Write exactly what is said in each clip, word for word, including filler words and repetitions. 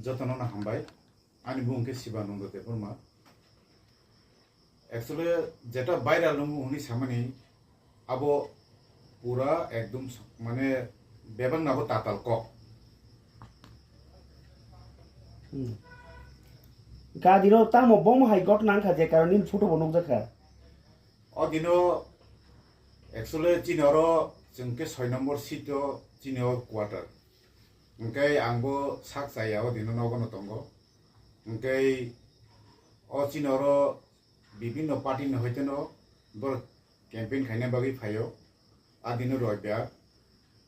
Jotono no hambai. Ani bumung khe Sibananda Debbarma. Actually, jeta viral nungo hwnwi samani, abo pura ekdom s-, mane, bebak nabo tatal kok. Hmm. Gadino tamo bom hai got nang kha je karon nini photo bo nukjak kha. O dino actually chini oro chwng khe soi number seat o chini o quarter. Hwnkhe ang bo sak chaya o dino nogo no tongo. Hwnkhe o chini oro bibinno party ni hoiteno borok campaign khaina bagwi phaio. A dino roibya.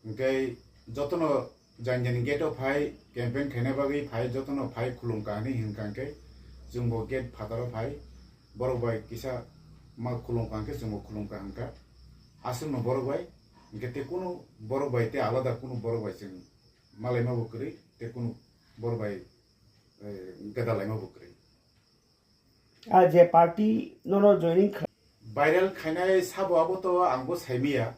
Hwnkhe jotono jani jani gate o phai campaign khaina bagwi phai jotono phai khulumkha hinwi hinkha hwnkhe chwngbo gate phataro phai borok bai kisa ma khulumkha hwnkhe chwngbo khulumkha hwnkha. Aswkno borok bai hwnkhe tei kunu borok bai tei alada kunu borok bai chwng malaima bo kwrwi tei kunu borok bai, eh, gwdalaima bo kwrwi. A je party nono joining kha- Viral khainai sabo abo to ang bo saimiya.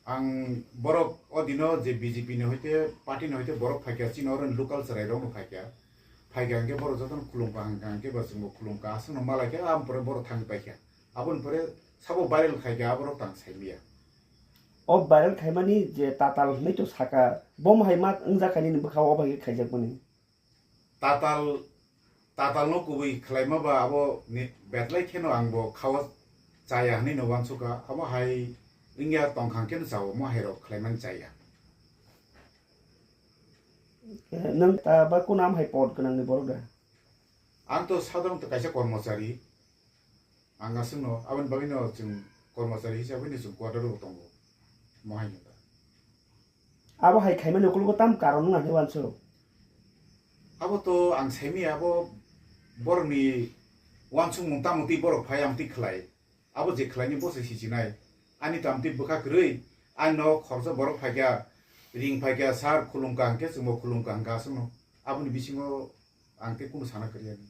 Ang borok o dino je B J P ni hoite party ni hoite borok phaikha chini oro local chwrai rok no phaikha. Phaikha hwnkhe borok jotono khulumkha hwnkha hwnkhe bo chwngbo khulumkha aswkno malaikha aboni pore borok thangwi paikha. Aboni pore sabo viral khaikha aborok tang saimiya. O viral khaimani je tatal hinwi to saka bom hai ma wngjak kha nini bwkha o bai khe khaijak mani. Tatal, tatalno kubui khlaima ba abo ni betlai kheno ang bo khawa chaya hwnwi no uansukha. Abo hai wngya tongkhang kheno chao, mo hai rok khlaimani chaya. Eh, nwng ta ba kunam hai pod gwnang ni borok da? Ang to sadharon to kaisa kormochari. Ang aswkno, aboni bagwino chwng kormochari hisabwino chwng quarter o tongo. Mo hai no ta. Abo hai khaimani ukologo tam karon wngkha khe uansuk. Abo to ang saimanya abo borokni uansukmung tamo twi borok phai ang twi khlai. Abo je khlaini bo se sichinai. Ani tamo twi bwkha kwrwi, ani no khoroksa borok phaikha, ring phaikha, sir khulumkha hwnkhe chwngbo khulumkha hwnkha aswkno. Aboni bisingo ang tei kunu sana kwrwi ani.